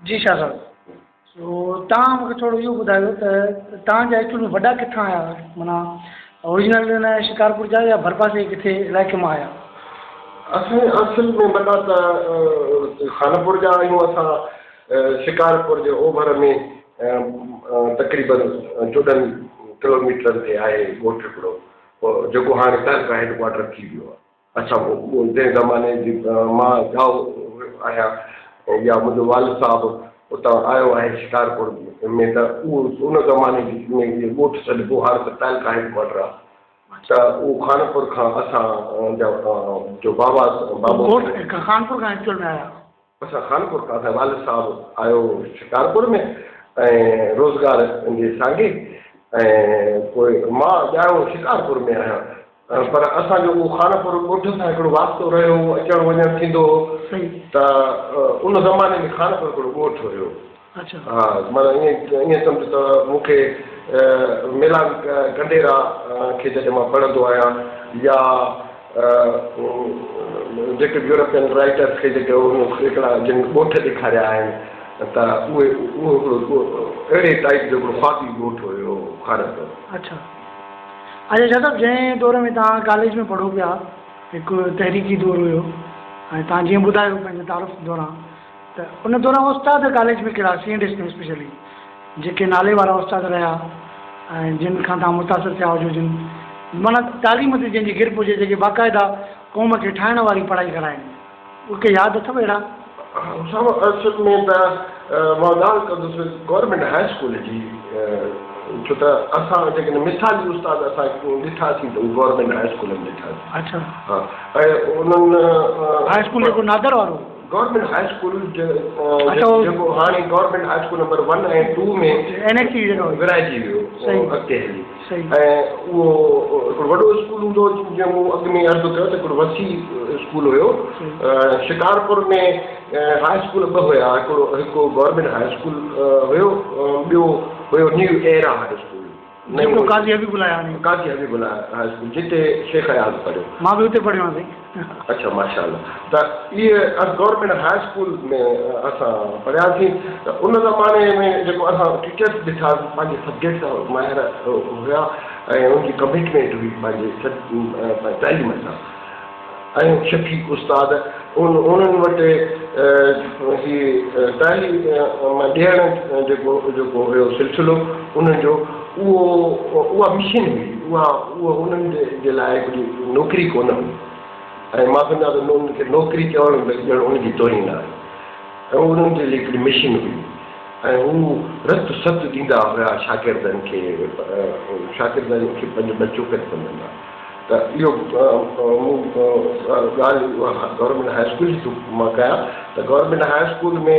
جي شاهه صاحب سو توهان مون کي ٿورو اهو ٻڌايو ته توهان جا ايڪچوئل ۾ وڏا ڪٿان آيا معنيٰ اوريجنل ان شڪارپور جا يا ڀرپاسي جي ڪٿي علائقي مان آيا؟ اسين اصل ۾ وڏا ته خانپور جا آهيون اسان شڪارپور جي اوڀر ۾ تقريبن 14 ڪلوميٽرن تي آهي ڳوٺ هڪڙو جيڪو هاڻي تعلقه هيڊ ڪوارٽر ٿي ويو آهي. اڇا جنهن زماني جي مان ڄائو آهيان يا منهنجو والد صاحب اتان آيو آهي شڪارپور ۾ ته اهو ان زماني جي ۾ اهو ڳوٺ سڏبو هاڻ ته تعلقه هيڊ ڪوارٽر آهي ته اهو خانپور کان اسان جا جو بابا بابو ڳوٺ خانپور کان ايڪچوئل ۾ آيا. اسان خانپور کان اسان جو والد صاحب آيو شڪارپور ۾ ۽ روزگار جي سانگي ۽ پوء مان ڄائو شڪارپور ۾ آهيان پر اسان جو اهو خانپور ڳوٺ سان هڪڙو واسطو رهيو هو اچڻ وڃڻ ٿيندو هو ته ان زماني ۾ خانپور هڪڙو ڳوٺ هيو ها معنيٰ ائين ائين سمجهه ته مون کي ميلان ڪنڊيرا کي جڏهن مان پڙهندو آهيان يا جيڪي به يورپين رائيٽرس کي جيڪي هڪڙا جن ڳوٺ ڏيکاريا آهن ته اهي اهو هڪڙو اهڙي ٽائيپ جو هڪڙو خوابي ڳوٺ هيو خانپور. اڇا اڇا شاهه صاحب جنهن دور ۾ توهان ڪاليج ۾ پڙهو پيا هڪ تحريڪي دور هيو ۽ توهان جيئن ٻڌايو پنهنجي تعارف دوران ته ان دوران استاد ڪاليج ۾ ڪهڙا سي اينڊ ايس ۾ اسپيشلي جيڪي نالي وارا استاد رهيا ۽ جن کان توهان متاثر ٿيا هجو جن معنيٰ تعليم تي جنهن جي گرپ هجي جيڪي باقاعده قوم کي ٺاهڻ واري پڙهائي ڪرائين اهي ڪي ياد اٿو اهڙا؟ اسامه اصل ۾ ته مان ڳالهه ڪندس گورنمينٽ هاء اسڪول جي ڇو ته اسان جيڪڏهن مثالي استاد اسان ڏٺاسين ته اهي گورنمينٽ هاء اسڪول ۾ ڏٺاسين. اڇا. ها ۽ انهن هاء اسڪول جيڪو نادر وارو. گورنمينٽ هاء اسڪول جيڪو هاڻي گورنمينٽ هاء اسڪول نمبر 1 ۽ 2 ۾ ورهائجي ويو اڳتي هلي ۽ اهو هڪڙو وڏو اسڪول هوندو هو جيئن مون اڳ ۾ عرض ڪيو ته هڪڙو وسيع اسڪول هيو شڪارپور ۾ هاء اسڪول ٻه هيا هڪڙو هڪ گورنمينٽ هاء اسڪول هيو ٻيو هيو نيو ايرا هاء اسڪول جيڪو قاضي حبيب الله آهي. قاضي حبيب الله هاء اسڪول جتي شيخ اياز پڙهيو. مان به اتي پڙهيو آهيان سائين. اڇا ماشاء الله ته اهي گورنمينٽ هاء اسڪول ۾ اسان پڙهياسين ته ان زماني ۾ جيڪو اسان ٽيچرس ڏٺا پنهنجي سبجيڪٽ سان ماهر هيا ۽ ان جي ڪمٽمينٽ هئي پنهنجي تعليم سان. ۽ شفيق استاد انهن وٽ هي تعليم ڏيڻ جيڪو جيڪو هيو سلسلو انهن جو اهو اها مشن هئي اها اهو انهن جي لاء هڪڙي نوڪري ڪونه هئي ۽ مان سمجهان ٿو انهن کي نوڪري چوڻ ڄڻ ان جي توهين آهي ۽ انهن جي لاء هڪڙي مشن هئي ۽ هو رت ست ڏيندا هيا شاگردن کي شاگردن کي پنهنجو ٻچو ڪري سمجهندا ته اهو مون ڳالهه اها گورنمينٽ هاء اسڪول جي ٿو مان ڪيان ته government high school ۾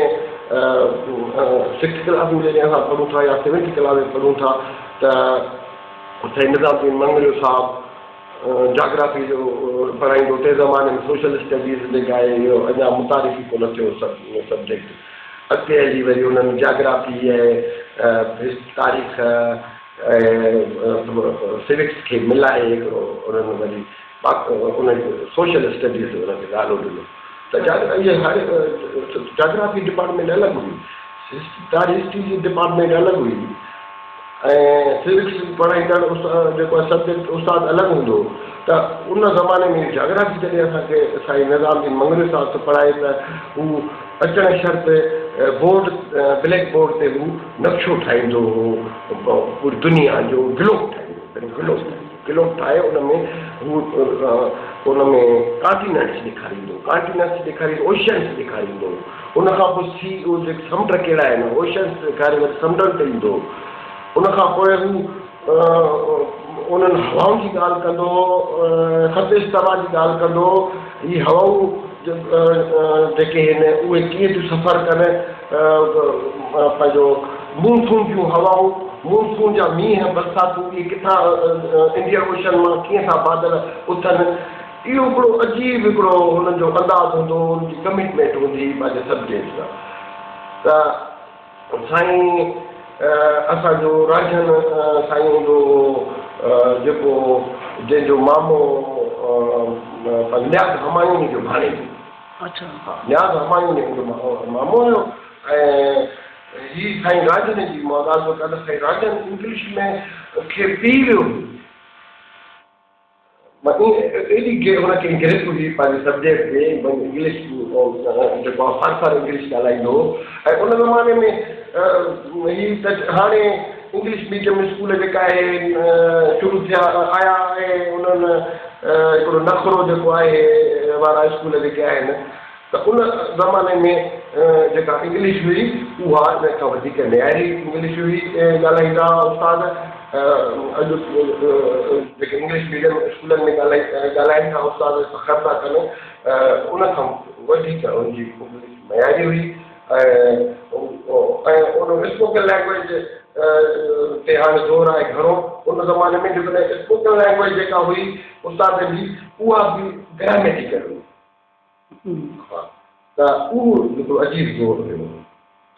sixth class ۾ جڏهن اسان پڙهون ٿا يا سيونٿ ڪلاس ۾ پڙهون ٿا ته سائين نظام الدين مڱريو صاحب جاگرافي جو پڙهائيندو تنهن زماني ۾ سوشل اسٽڊيز جيڪا آهي اهو اڃا متعارف ئي ڪونه ٿيو سبجيڪٽ اڳتي هلي وري انهن جاگرافي ۽ تاريخ ۽ سوڪس کي ملائي هڪڙو انهن وري ان سوشل اسٽڊيز جو انهن کي نالو ڏنو ته جاگرافي ڊپارٽمينٽ الڳ هئي هسٽري جي ڊپارٽمينٽ الڳ هئي ۽ سوڪس پڙهائيندڙ جيڪو سبجيڪٽ استاد الڳ هوندو هو ته ان زماني ۾ جاگرافي جڏهن اسان کي سائين نظام الدين مڱريو صاحب ٿو پڙهائي ته هو اچڻ شرط بورڊ بليڪ بورڊ تي هو نقشو ٺاهيندو هو پوري دنيا جو گلوب ٺاهيندو هو گلوب گلوب ٺاهي ان ۾ هو ان ۾ ڪانٽيننٽس ڏيکاريندو هو ڪانٽيننٽس ڏيکاريندو اوشنس ڏيکاريندو هو ان کان پوء سي جيڪي سمنڊ ڪهڙا آهن اوشنس ڏيکاري وري سمنڊن تي ايندو هو ان کان پوء هو انهن هوائن جي ڳالهه ڪندو هو، خط استوا جي ڳالهه ڪندو هو، هي هوائون جيڪي هن اهي ڪيئن ٿيون سفر ڪن، پنهنجو مونسون جون هوائون، مونسون جا مينهن برساتون اهي ڪٿان انڊين اوشن مان ڪيئن ٿا بادل اٿن، اهو هڪڙو عجيب هڪڙو هنن جو انداز هوندو هو، هن جي ڪمٽمينٽ هوندي هئي پنهنجي سبجيڪٽ سان ته. سائين اسان جو رانجهن سائين هوندو هو جيڪو جنهن جو مامو نياز همايوني جو ڀاڻيجو. اڇا. ها نياز همايوني هن جو مامو هيو ۽. هي سائين راجن جي مان ڳالهه ٿو ڪيان ته سائين راجن انگلش ۾ کي پي ويو هو. ايڏي هن کي گرپ هئي پنهنجي سبجيڪٽ تي انگلش جيڪو آهي فر فر انگلش ڳالهائيندو هو ۽ ان زماني ۾ هي ته هاڻي انگلش ميڊيم اسڪول جيڪا آهي شروع ٿيا آيا ۽ انهن هڪڙو نخرو جيڪو آهي وارا اسڪول جيڪي آهن ته ان زماني ۾ جيڪا انگلش هئي اها ان کان وڌيڪ معياري انگلش هئي ۽ ڳالهائيندا هئا استاد اڄ جيڪي انگلش ميڊيم اسڪولن ۾ ڳالهائي ڳالهائين ٿا استاد فخر ٿا ڪن ان کان وڌيڪ ان جي انگلش معياري هئي ۽ ۽ ان اسپوڪن لينگويج تي هاڻي زور آهي گهڻو ان زماني ۾ جيڪڏهن اسپوڪن لينگويج جيڪا هئي استادن جي اها به گراميٽيڪل هئي ها ته اهو هڪڙو عجيب دور هيو.